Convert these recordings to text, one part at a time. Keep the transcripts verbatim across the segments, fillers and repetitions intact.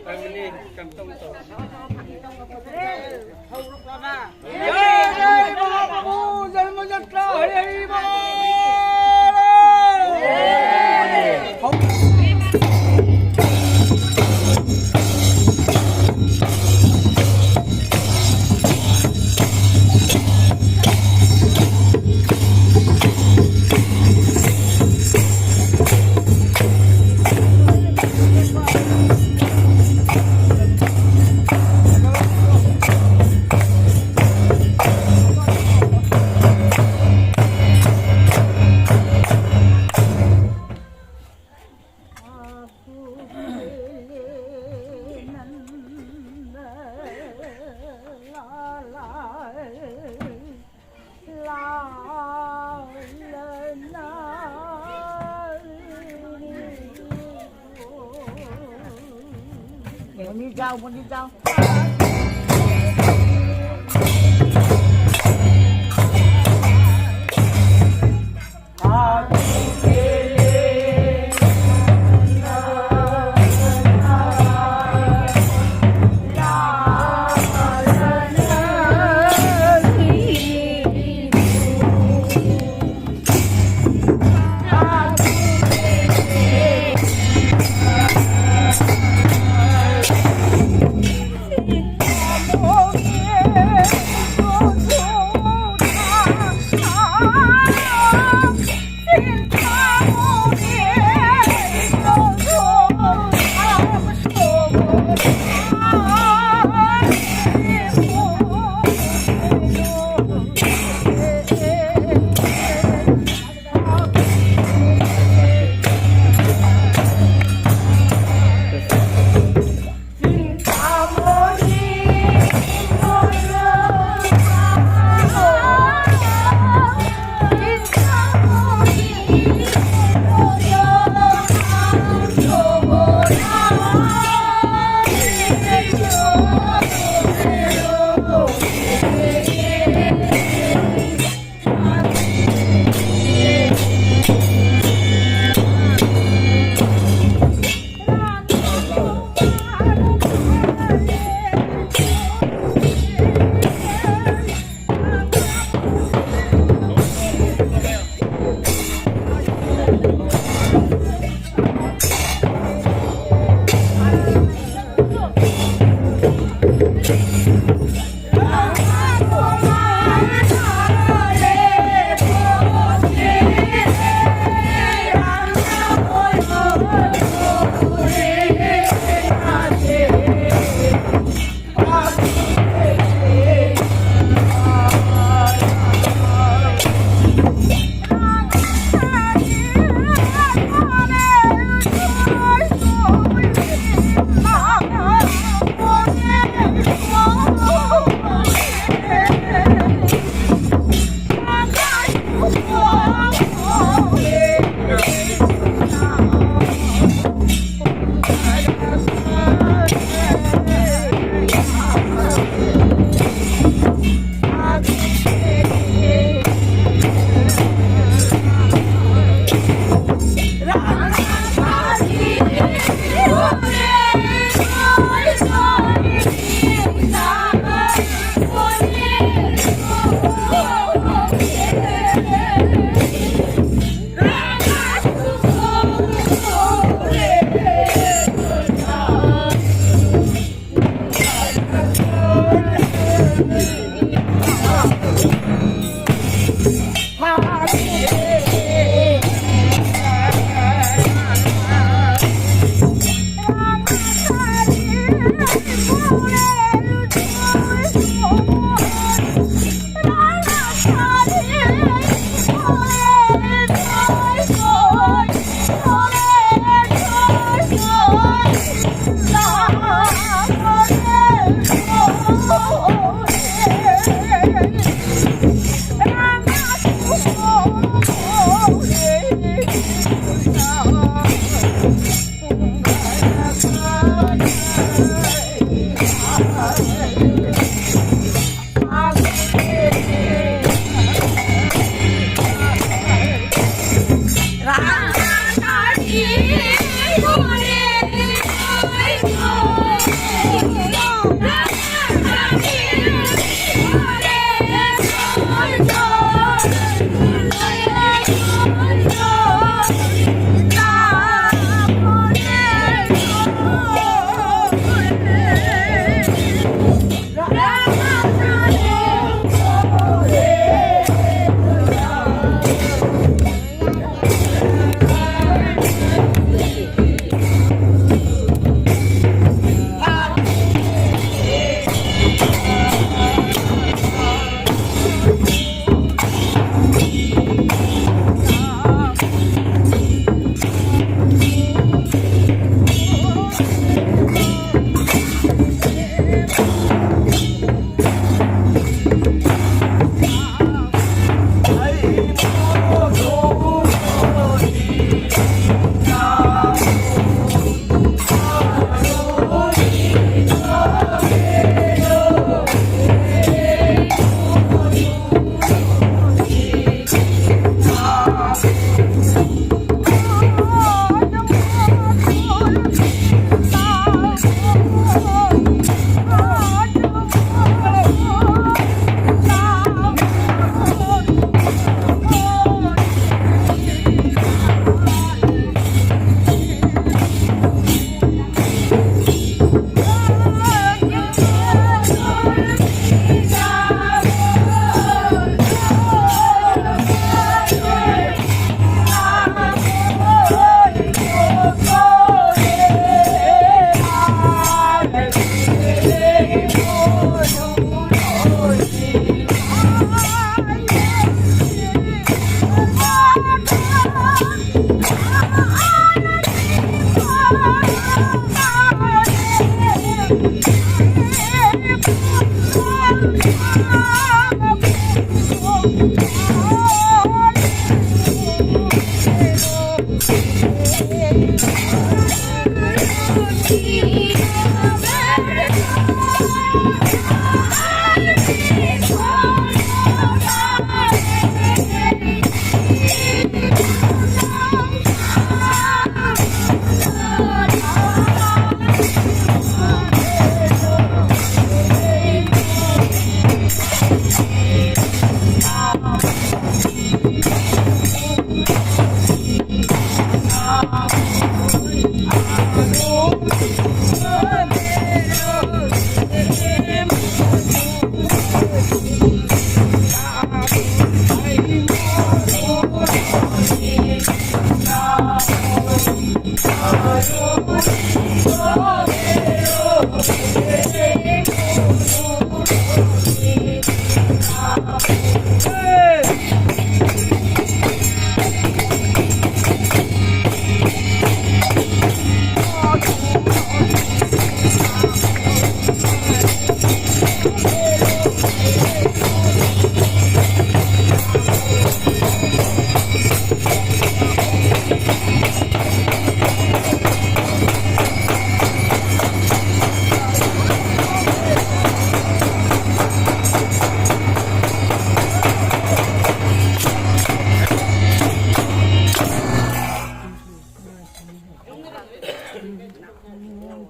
Family ꯀꯩꯅꯣ ꯇꯧ ꯇꯧ꯫ ꯖꯩ ꯖꯩ ꯃꯍꯥꯄ꯭ꯔꯚꯨ ꯖꯟꯃ ꯖꯇ꯭ꯔꯥ ꯍꯔꯤ ꯍꯔꯤ ꯕꯣꯜ꯫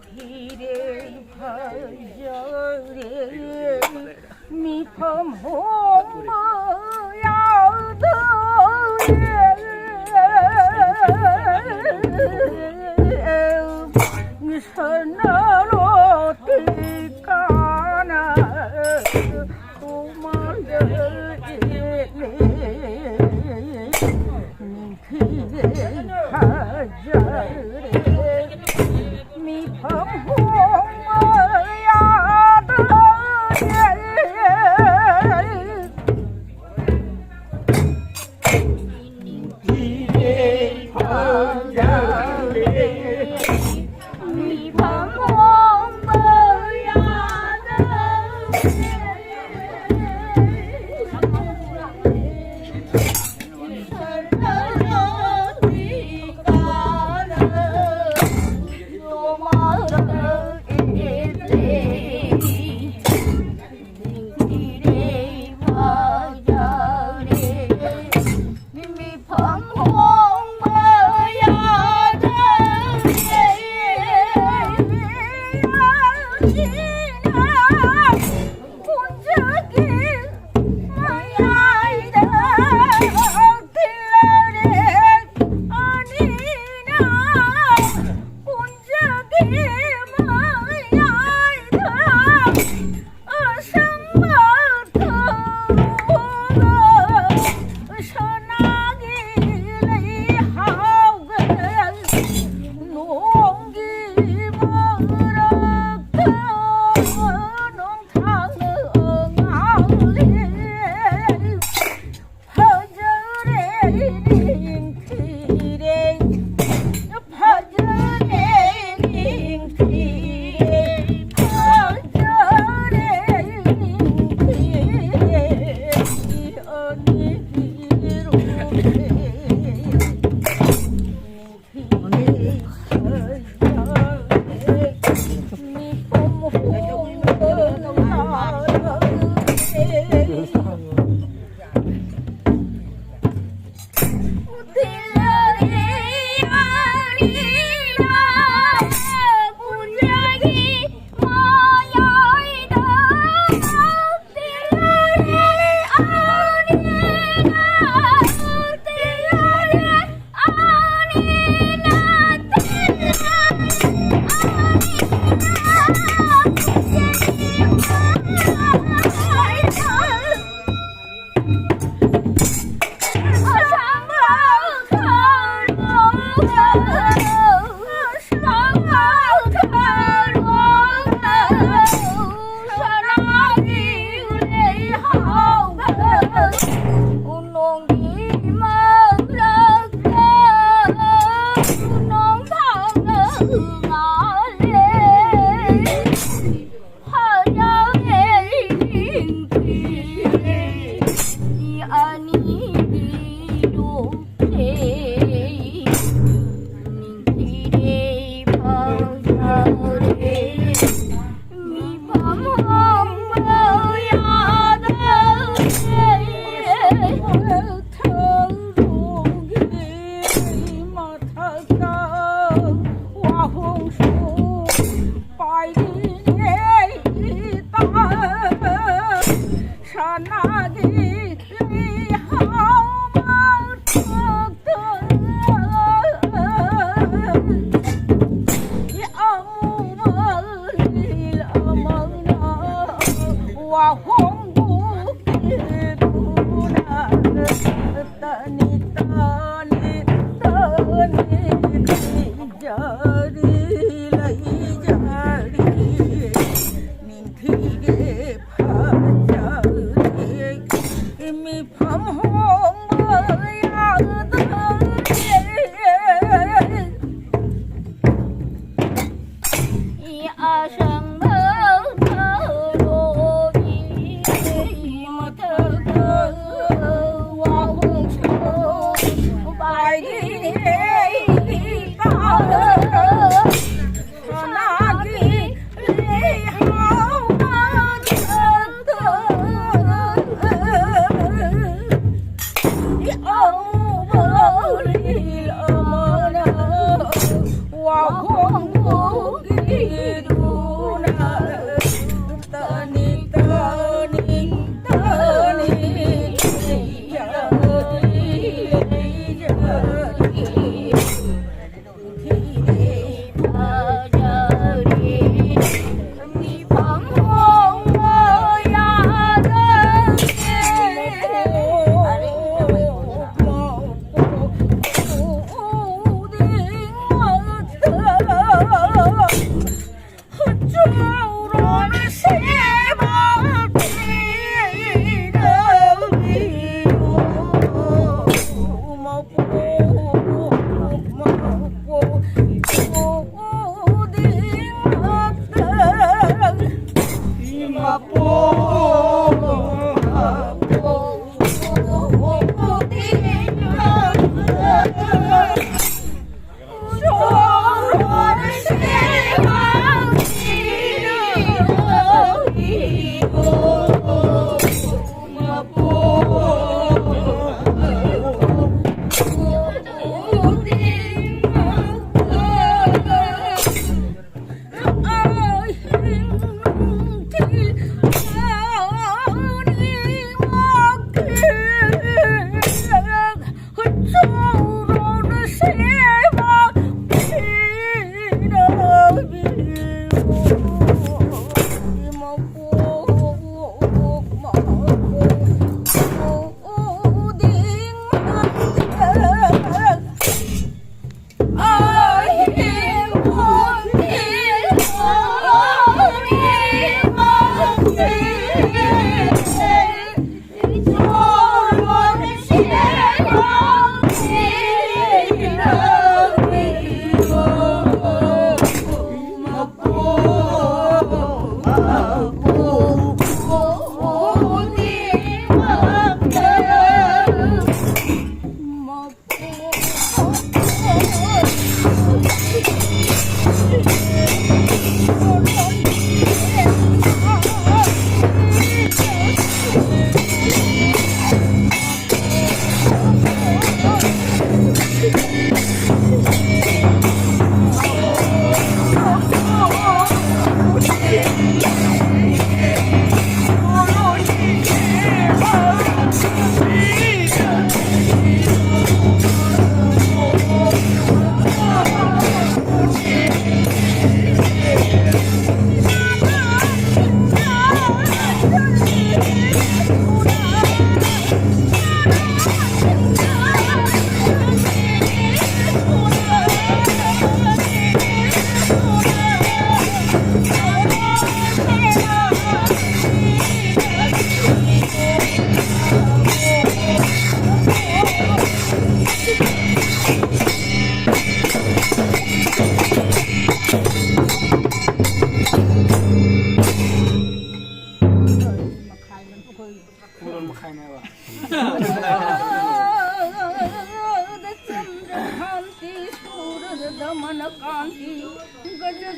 ꯐꯤꯔꯦꯜ ꯐꯖꯔꯦ ꯃꯤꯐꯝ ꯍꯣꯡꯕ ꯌꯥꯎꯗꯧꯔꯦ꯫ ꯁꯅꯥ ꯂꯣꯇꯤ ꯀꯥꯅ ꯇꯣꯃꯥꯟꯖꯔꯦ꯫ ꯅꯤꯡꯊꯤꯔꯦ ꯐꯖꯔꯦ ꯃꯤꯐꯝ ꯍꯣꯡꯕ ꯌꯥꯗꯧꯔꯦ꯫ ꯅꯤꯡꯊꯤꯔꯦ ꯐꯖꯔꯦ ꯃꯤꯐꯝ ꯍꯣꯡꯕ ꯄꯥꯏꯔꯤꯉꯩ ꯁꯅꯥꯒꯤ ꯂꯩꯍꯥꯎ ꯃꯊꯛꯇ ꯑꯃꯨꯕ ꯂꯤꯜ ꯑꯃꯅ ꯋꯥꯍꯣꯡꯕꯨ ꯀꯤꯗꯨꯅ ꯇꯅꯤ ꯇꯅꯤ ꯇꯅꯤ ꯈꯩꯖꯔꯤ ꯂꯩꯖꯔꯤ ꯅꯤꯡꯊꯤꯔꯦ ꯐꯖꯔꯦ ꯃꯤꯐꯝ ꯍꯣꯡꯕ ꯌꯥꯗꯔꯦ꯫ ꯑꯁꯪꯕ ꯊꯔꯣꯒꯤ ꯃꯊꯛꯇ ꯋꯥꯍꯣꯡꯁꯨ ꯄꯥꯏꯔꯤꯉꯩ ꯁꯅꯥꯒꯤ ꯂꯩꯍꯥꯎ ꯃꯊꯛꯇ ꯑꯃꯨꯕ ꯂꯤꯜ ꯑꯃꯅ ꯋꯥꯍꯣꯡꯕꯨ ꯀꯤꯗꯨꯅ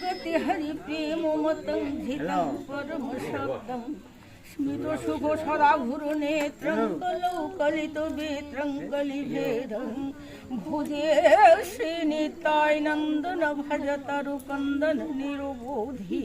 गति हरि प्रेम मतंग जितं परम शब्दं स्मित सुख सदा घुर नेत्रं कलौ कलित वेत्रं कलि भेदं भुजे श्री निताय नंदन भज तरु कंदन निरुबोधि।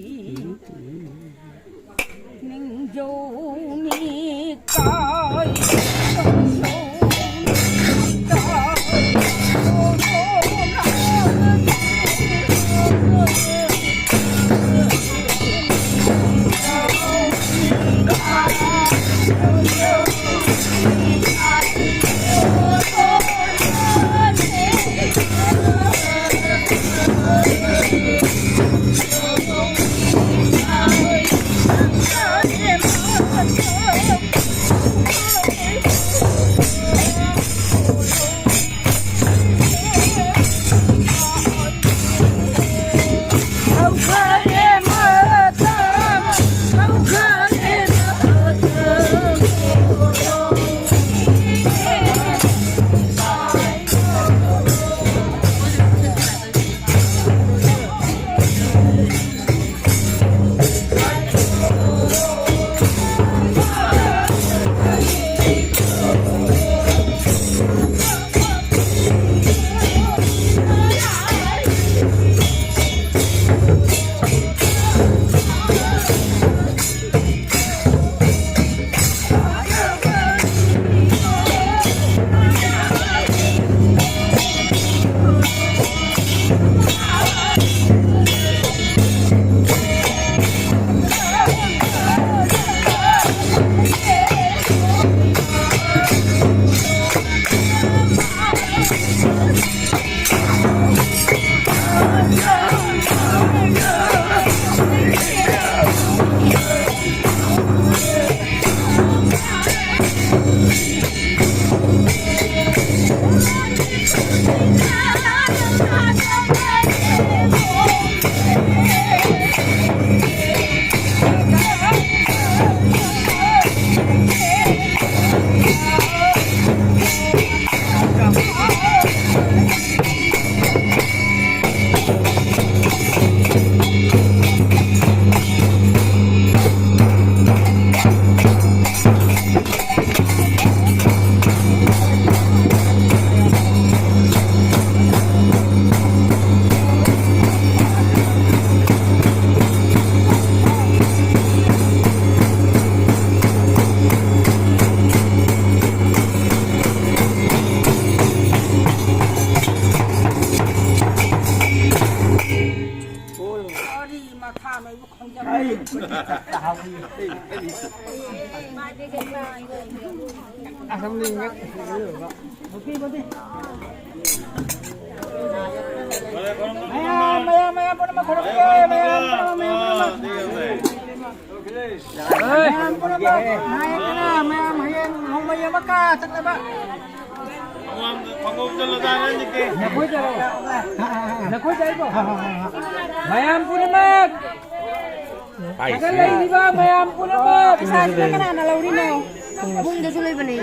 ꯃꯌꯥꯝ, ꯃꯌꯥꯝ, ꯃꯌꯥꯝ ꯄꯨꯝꯅꯃꯛ ꯈꯨꯔꯨꯝꯒꯦ, ꯃꯌꯥꯝ ꯄꯨꯝꯅꯃꯛ, ꯃꯌꯥꯝ ꯄꯨꯝꯅꯃꯛ꯫ ꯃꯌꯥꯝ ꯄꯨꯝꯅꯃꯛ, ꯃꯌꯥꯝ, ꯃꯌꯥꯝ ꯍꯌꯦꯡ ꯅꯣꯡꯃꯩ ꯑꯃ ꯀꯥ ꯆꯠꯅꯕ꯫ ꯅꯈꯣꯏꯗꯔꯣ? ꯅꯈꯣꯏꯗꯔꯣ? ꯃꯌꯥꯝ ꯄꯨꯝꯅꯃꯛ! ꯍꯥꯏꯁꯤ꯫ ꯂꯩꯔꯤꯕ ꯃꯌꯥꯝ ꯄꯨꯝꯅꯃꯛ! ꯄꯩꯁꯥꯁꯤꯅ ꯀꯅꯥꯅ ꯂꯧꯔꯤꯅꯣ? ꯏꯃꯨꯡꯗꯁꯨ ꯂꯩꯕꯅꯦ꯫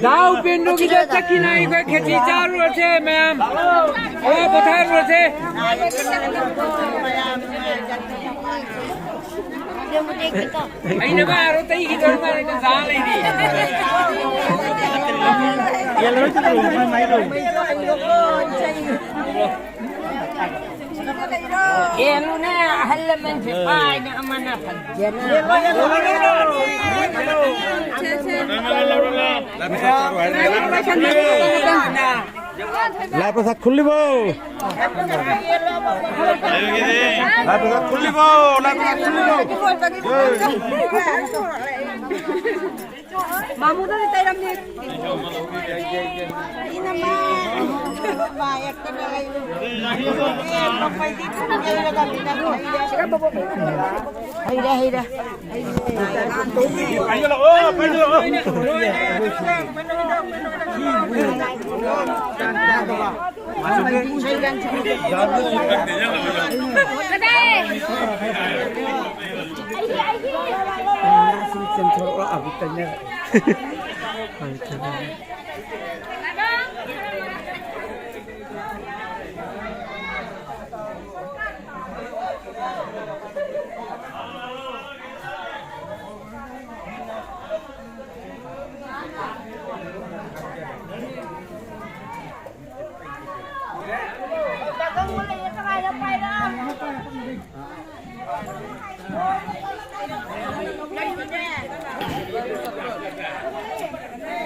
ꯗꯥꯎ ꯄꯦꯟꯗꯨꯒꯤꯗ ꯆꯠꯈꯤꯅ ꯑꯩꯈꯣꯏ ꯈꯦꯆꯤ ꯆꯥꯔꯨꯔꯁꯦ ꯃꯌꯥꯝ꯫ ꯑꯣ, ꯄꯣꯊꯥꯔꯨꯔꯁꯦ꯫ ꯑꯩꯅ ꯃꯥꯔꯣ ꯇꯩꯈꯤꯗꯧꯔ ꯃꯥꯜꯂꯦ, ꯖꯥ ꯂꯩꯔꯤ꯫ ꯌꯦꯜꯂꯣꯅꯦ, ꯑꯍꯜ ꯂꯃꯟꯁꯦ ꯄꯥꯏꯅ ꯑꯃꯅ ꯐꯖꯅ꯫ ꯂꯥꯏ ꯄ꯭ꯔꯁꯥꯗ ꯈꯨꯜꯂꯤꯕꯣ? ꯂꯥꯏ ꯄ꯭ꯔꯁꯥꯗ ꯈꯨꯜꯂꯤꯕꯣ? ꯂꯥꯏ ꯄ꯭ꯔꯁꯥꯗ ꯈꯨꯜꯂꯤꯕꯣ? ꯃꯥꯃꯨꯗꯗꯤ ꯇꯩꯔꯝꯅꯤ꯫ ꯍꯩꯔꯦ, ꯍꯩꯔꯦ꯫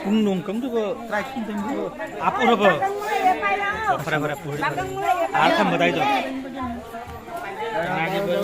ꯄꯨꯡ ꯅꯣꯡ ꯀꯝꯗꯨꯒ ꯇꯔꯥꯏ ꯀꯨꯟ ꯇꯪꯗꯨꯒ ꯑꯥꯞ ꯎꯔꯕ? ꯑꯣ, ꯐꯔꯦ, ꯐꯔꯦ, ꯄꯨꯔꯦ, ꯐꯔꯦ꯫ ꯑꯥ ꯊꯝꯕꯗꯥꯏꯗꯣ꯫ ꯀꯅꯥꯒꯤ ꯕꯥꯔꯣ?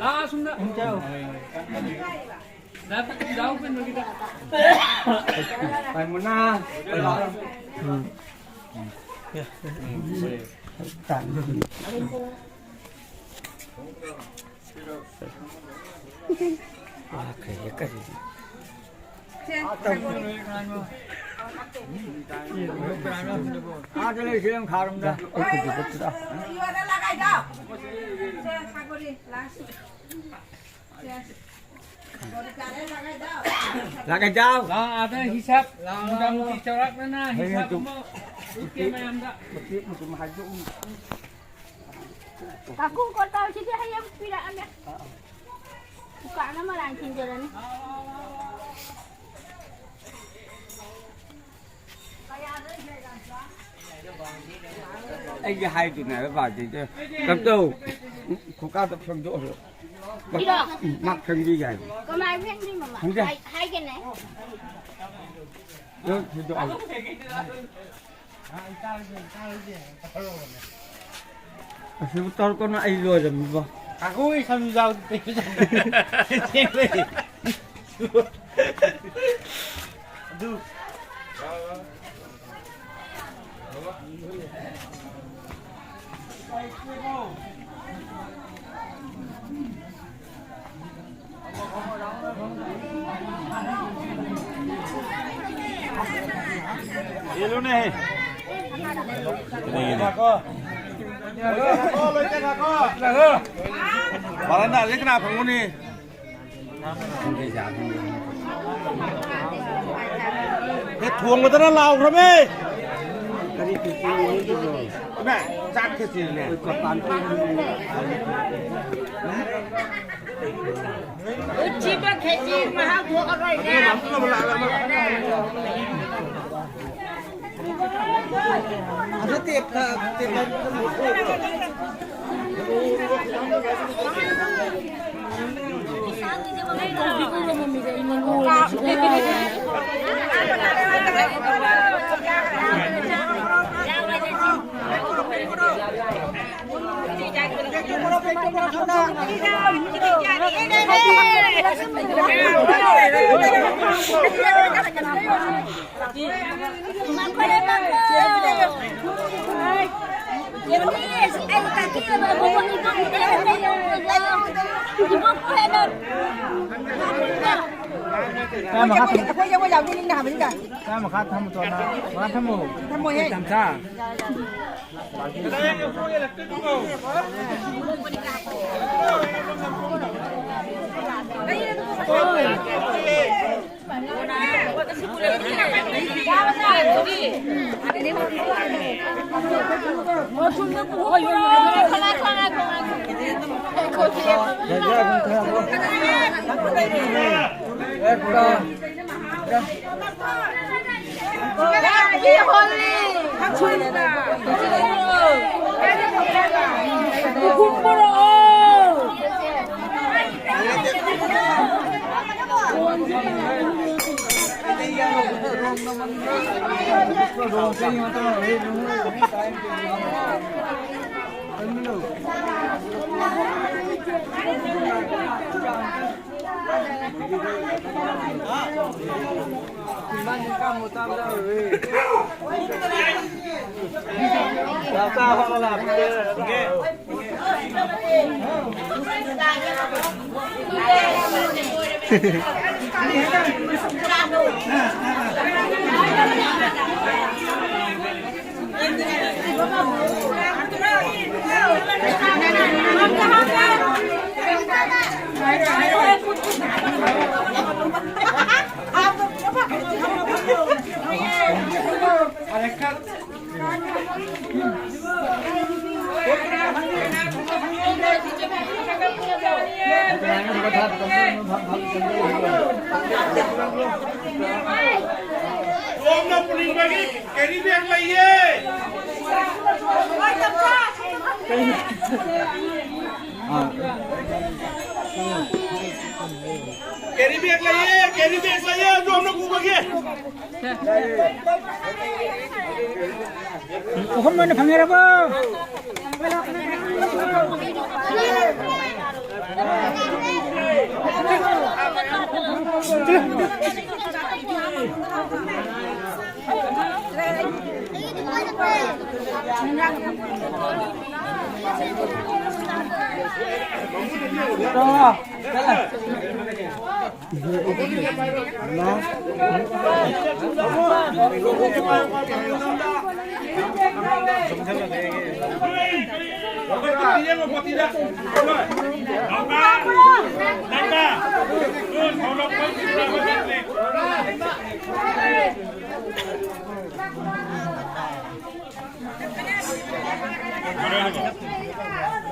ꯂꯥꯛꯑꯣ ꯁꯨꯝꯗ꯫ ꯂꯥꯛꯑꯣ ꯀꯩꯅꯣꯒꯤꯗ꯫ ꯄꯥꯏꯃꯨꯅꯥ꯫ ꯎꯝ꯫ ꯂꯥꯛꯀꯦ ꯇꯥꯎ꯫ ꯂꯥꯛ ꯑꯥꯗ ꯍꯤꯁꯥꯕ, ꯃꯣꯇꯥꯃꯨꯇꯤ ꯆꯥꯎꯔꯥꯛꯅꯅ ꯍꯤꯁꯥꯕ ꯑꯃ ꯎꯠꯀꯦ ꯃꯌꯥꯝꯗ꯫ ꯀꯥꯀꯨ, ꯀꯣꯔꯇꯥꯜꯁꯤꯗꯤ ꯍꯌꯦꯡ ꯄꯤꯔꯛꯑꯒꯦ꯫ ꯗꯨꯀꯥꯟ ꯑꯃ ꯂꯥꯏꯟ ꯊꯤꯟꯖꯔꯅꯤ꯫ ꯑꯩꯒꯤ ꯍꯥꯏꯗꯨꯅꯦ ꯍꯥꯏꯕ ꯄꯥꯔꯇꯤꯗ ꯀꯝꯗꯧ ꯈꯨꯀꯥꯗ ꯐꯦꯡꯗꯣꯛꯑꯣ꯫ ꯏꯔꯣ꯫ ꯃꯥ ꯐꯦꯡꯕꯤ ꯌꯥꯏ꯫ ꯀꯃꯥꯏ ꯐꯦꯡꯗꯣꯏꯅꯣ ꯃꯥ? ꯈꯪꯗꯦ꯫ ꯍꯥꯏ-, ꯍꯥꯏꯒꯦꯅꯦ꯫ ꯅꯪ ꯐꯦꯡꯗꯣꯛꯑꯣ꯫ ꯑꯁꯤꯕꯨ ꯇꯧꯔꯛꯀꯅꯨ, ꯑꯩ ꯂꯣꯏꯔꯝꯃꯤꯕꯣ꯫ ꯀꯥꯡꯍꯧꯒꯤ ꯁꯝꯖꯥꯎꯗꯤ ꯇꯦꯛꯄ ꯆꯪꯗꯦ꯫ ꯑꯗꯨ꯫ ꯌꯦꯜꯂꯨꯅꯦ꯫ ꯕꯥꯔꯟꯗꯥꯁꯦ ꯀꯅꯥ ꯐꯪꯒꯅꯤ? ꯍꯦꯛ ꯊꯣꯡꯕꯗꯅ ꯂꯥꯎꯈ꯭ꯔꯃꯦ꯫ ꯏꯃꯥ, ꯆꯥꯛ ꯈꯦꯆꯤꯅꯦ꯫ ꯎꯆꯤꯕ ꯈꯦꯆꯤ ꯃꯍꯥꯎ ꯊꯣꯛꯑꯔꯣꯏꯅꯦ꯫ ꯀꯥꯏ ꯃꯈꯥ ꯊꯝ-, ꯑꯩꯈꯣꯏ ꯌꯥꯎꯕ ꯌꯥꯎꯗꯦ, ꯅꯪꯅ ꯍꯥꯝꯃꯅꯤꯗ꯫ ꯀꯥꯏ ꯃꯈꯥ ꯊꯝꯃꯨ, ꯆꯣꯅ? ꯃꯈꯥ ꯊꯝꯃꯨ꯫ ꯊꯝꯃꯣꯍꯦ꯫ ꯌꯥꯝ ꯁꯥ꯫ ꯁꯣꯝꯅ ꯄꯨꯅꯤꯡꯕꯒꯤ ꯀꯦꯔꯤ ꯕꯦꯒ ꯂꯩꯌꯦ꯫ ꯀꯦꯔꯤ ꯕꯦꯒ ꯂꯩꯌꯦ, ꯀꯦꯔꯤ ꯕꯦꯒ ꯂꯩꯌꯦ, ꯁꯣꯝꯅ ꯄꯨꯕꯒꯤ꯫ ꯑꯍꯨꯝ ꯑꯣꯏꯅ ꯐꯪꯅꯔꯕꯣ?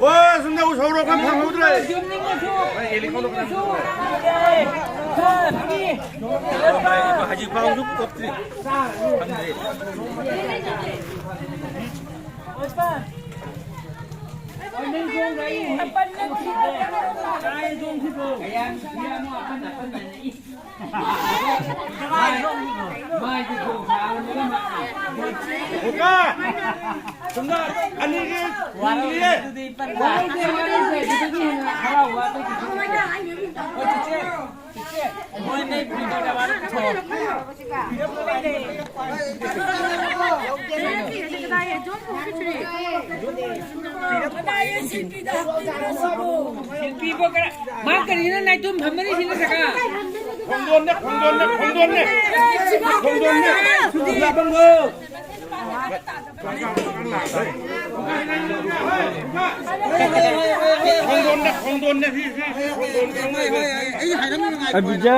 ꯋꯥ, ꯁꯣꯝꯗ ꯎꯁꯣꯞ ꯂꯣꯏꯔꯀꯥꯟ ꯐꯪꯍꯧꯗ꯭ꯔꯦ꯫ ꯍꯧꯖꯤꯛ ꯐꯥꯎꯁꯨ ꯀꯣꯠꯇ꯭ꯔꯤ꯫ ꯐꯪꯗ꯭ꯔꯤ꯫ ꯀꯀꯥ, ꯁꯣꯝꯗ ꯑꯅꯤꯒꯤ ꯋꯥꯠꯂꯤꯌꯦ꯫ ꯃꯥ ꯀꯔꯤꯅꯣ ꯅꯥꯏꯇꯣꯝ ꯐꯝꯃꯔꯤꯁꯤꯅ ꯁꯀꯥ? ꯈꯣꯡꯗꯣꯟꯅꯦ, ꯈꯣꯡꯗꯣꯟꯅꯦ, ꯈꯣꯡꯗꯣꯟꯅꯦ꯫ ꯈꯣꯡꯗꯣꯟꯅꯦ꯫ ꯈꯣꯡꯗꯣꯟꯅꯦ, ꯈꯣꯡꯗꯣꯟꯅꯦ, ꯁꯤ, ꯁꯤ, ꯈꯣꯡꯗꯣꯟꯅꯦ꯫ ꯑꯕꯤꯖꯥ꯫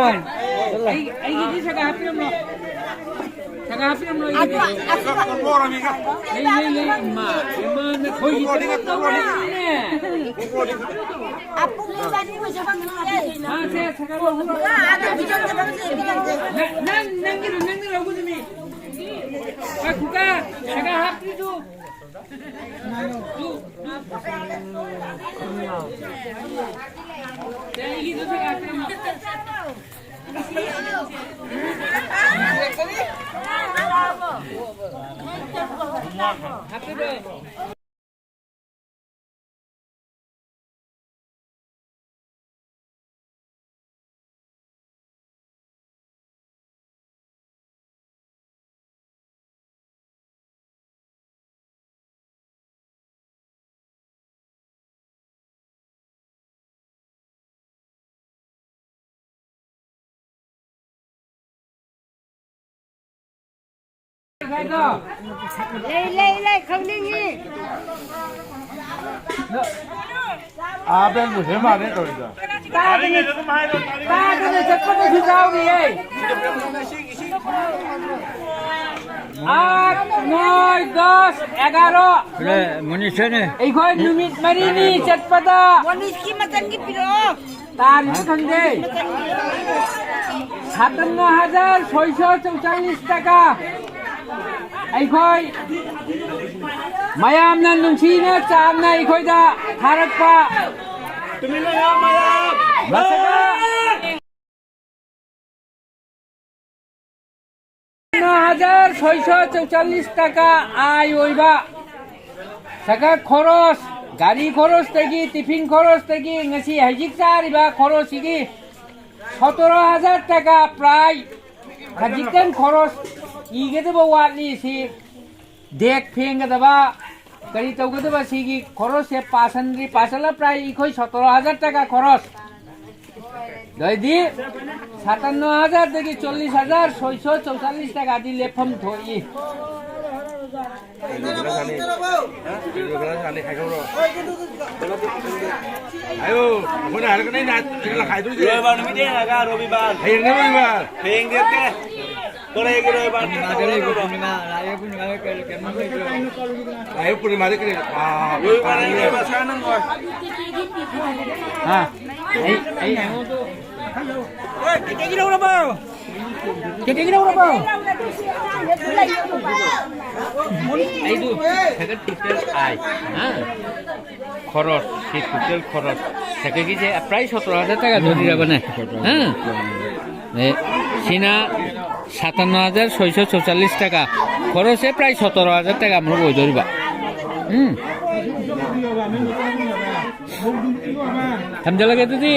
ꯑꯩ, ꯑꯩꯒꯤꯗꯤ ꯁꯒꯥ ꯍꯥꯞꯄꯤꯔꯝꯂꯣ꯫ ꯁꯒꯥ ꯍꯥꯞꯄꯤꯔꯝꯂꯣ, ꯑꯩꯒꯤꯗꯤ꯫ ꯑꯗꯣ, ꯑꯗꯣ, ꯂꯩ, ꯂꯩ, ꯂꯩ, ꯏꯃꯥ, ꯏꯃꯥ, ꯅꯈꯣꯏꯒꯤ ꯇꯧꯔꯤꯅꯦ꯫ ꯑꯄꯨꯡꯕ ꯆꯥꯅꯤꯡꯕ ꯆꯥꯐꯝ ꯈꯪꯗꯦ꯫ ꯃꯥꯁꯦ ꯁꯒꯥ ꯂꯧꯕ꯫ ꯑꯥ, ꯑꯗꯣ ꯕꯤꯖꯟ ꯆꯠꯐꯝꯁꯦ, ꯕꯤꯖꯟꯁꯦ꯫ ꯅ-, ꯂꯩ, ꯂꯩ, ꯂꯩ, ꯈꯪꯅꯤꯡꯉꯤ꯫ ꯑꯥ, ꯕꯦꯜ ꯃꯨꯁꯦ ꯃꯥꯜꯂꯦ ꯇꯧꯔꯤꯗꯣ꯫ ꯇꯥꯗꯅ, ꯇꯥꯗꯅ ꯆꯠꯄꯗꯁꯨ ꯌꯥꯎꯔꯤꯌꯦ꯫ ꯑꯥꯠ, ꯅꯣꯏ, ꯗꯁ, ꯑꯦꯒꯥꯔꯣ꯫ ꯃꯅꯤꯁꯅꯦ꯫ ꯑꯩꯈꯣꯏ ꯅꯨꯃꯤꯠ ꯃꯔꯤꯅꯤ ꯆꯠꯄꯗ꯫ ꯃꯅꯤꯁꯀꯤ ꯃꯆꯟꯒꯤ ꯄꯤꯔꯛꯑꯣ꯫ ꯇꯥꯔꯤꯕ ꯈꯪꯗꯦ꯫ ꯁꯥꯇꯟꯅ ꯍꯖꯥꯔ ꯁꯣꯏꯁꯣ ꯆꯧꯆꯥꯂꯤꯁ ꯇꯀꯥ꯫ ꯑꯩꯈꯣꯏ ꯃꯌꯥꯝꯅ ꯅꯨꯡꯁꯤꯅ ꯆꯥꯝꯅ ꯑꯩꯈꯣꯏꯗ ꯊꯥꯔꯛꯄ꯫ ꯇꯨꯃꯤꯟ ꯂꯩꯌꯣ ꯃꯌꯥꯝ꯫ ꯃꯁꯤꯗ ꯍꯖꯥꯔ ꯁꯣꯏꯁꯣ ꯆꯧꯆꯥꯂꯤꯁ ꯇꯀꯥ ꯑꯥꯏ ꯑꯣꯏꯕ ꯁꯒ ꯈꯣꯔꯣꯁ, ꯒꯥꯔꯤ ꯈꯣꯔꯣꯁꯇꯒꯤ, ꯇꯤꯐꯤꯟ ꯈꯣꯔꯣꯁꯇꯒꯤ, ꯉꯁꯤ ꯍꯧꯖꯤꯛ ꯆꯥꯔꯤꯕ ꯈꯣꯔꯣꯁꯁꯤꯒꯤ ꯁꯣꯇꯔꯣ ꯍꯖꯥꯔ ꯇꯀꯥ ꯄ꯭ꯔꯥꯏ꯫ ꯈꯖꯤꯛꯇꯪ ꯈꯣꯔꯣꯁ ꯏꯒꯗꯕ ꯋꯥꯠꯂꯤ꯫ ꯁꯤ ꯗꯦꯛ ꯐꯦꯡꯒꯗꯕ, ꯀꯔꯤ ꯇꯧꯒꯗꯕ, ꯁꯤꯒꯤ ꯈꯣꯔꯣꯁꯁꯦ ꯄꯥꯁꯟꯗ꯭ꯔꯤ, ꯄꯥꯁꯜꯂ ꯄ꯭ꯔꯥꯏ ꯑꯩꯈꯣꯏ ꯁꯣꯇꯔꯣ ꯍꯖꯥꯔ ꯇꯀꯥ ꯈꯣꯔꯣꯁ꯫ ꯑꯗꯩꯗꯤ ꯁꯥꯇꯟꯅꯣ ꯍꯖꯥꯔꯗꯒꯤ ꯆꯣꯜꯂꯤꯁ ꯍꯖꯥꯔ ꯁꯣꯏꯁꯣ ꯆꯧꯆꯥꯂꯤꯁ ꯇꯀꯥꯗꯤ ꯂꯦꯞꯐꯝ ꯊꯣꯛꯏ꯫ ꯍꯥꯏꯌꯣ, ꯑꯩꯈꯣꯏꯅ ꯍꯥꯏꯔꯒꯅ ꯑꯩꯅ ꯂꯈꯥꯏꯗꯣꯏꯁꯦ꯫ ꯔꯣꯕꯤꯕꯥꯔ ꯅꯨꯃꯤꯠ ꯌꯦꯡꯉꯒ ꯔꯣꯕꯤꯕꯥꯔ꯫ ꯍꯌꯦꯡꯅꯦ ꯔꯣꯕꯤꯕꯥꯔ꯫ ꯍꯌꯦꯡ ꯂꯦꯞꯀꯦ꯫ ꯀꯣꯔꯦꯒꯤ ꯔꯣꯕꯤꯕꯥꯔ꯫ ꯄꯨꯔꯅꯤꯃꯥꯗ ꯂꯩꯕ ꯄꯨꯔꯅꯤꯃꯥ, ꯂꯥꯛꯑꯦ ꯄꯨꯔꯅꯤꯃꯥꯗ ꯀꯔꯤ, ꯀꯩꯅꯣ ꯂꯩꯕ꯭ꯔꯣ? ꯂꯥꯛꯑꯦ ꯄꯨꯔꯅꯤꯃꯥꯗ ꯀꯔꯤ? ꯑꯥ, ꯔꯣꯕꯤꯕꯥꯔ ꯂꯩꯕ ꯁꯥ ꯅꯪ ꯍꯣꯏ꯫ ꯍꯥ? ꯑꯩ, ꯑꯩ, ꯍꯣꯏ, ꯀꯩꯀꯩꯒꯤ ꯂꯧꯔꯕꯣ? ꯑꯩꯗꯨ ꯁꯦꯀꯦꯟ ꯇꯣꯇꯦꯜ ꯑꯥꯏ, ꯍꯥ? ꯈꯔꯁ, ꯁꯤ ꯇꯣꯇꯦꯜ ꯈꯔꯁ꯫ ꯁꯦꯀꯦꯟꯒꯤꯁꯦ ꯄ꯭ꯔꯥꯏꯁ ꯁꯣꯇ꯭ꯔꯣ ꯍꯖꯥꯔ ꯇꯥꯀꯥ ꯊꯣꯛꯏꯔꯕꯅꯦ? ꯍꯥ? ꯑꯦ, ꯁꯤꯅ ꯁꯥꯇꯥꯟꯅ ꯍꯖꯥꯔ ꯁꯣꯏꯁꯣ ꯁꯣꯆꯥꯂꯤꯁ ꯇꯥꯀꯥ꯫ ꯈꯔꯁꯁꯦ ꯄ꯭ꯔꯥꯏꯁ ꯁꯣꯇ꯭ꯔꯣ ꯍꯖꯥꯔ ꯇꯥꯀꯥ ꯃꯔꯨꯞ ꯑꯣꯏꯗꯣꯔꯤꯕ꯫ ꯎꯝ꯫ ꯊꯝꯖꯜꯂꯒꯦ ꯑꯗꯨꯗꯤ꯫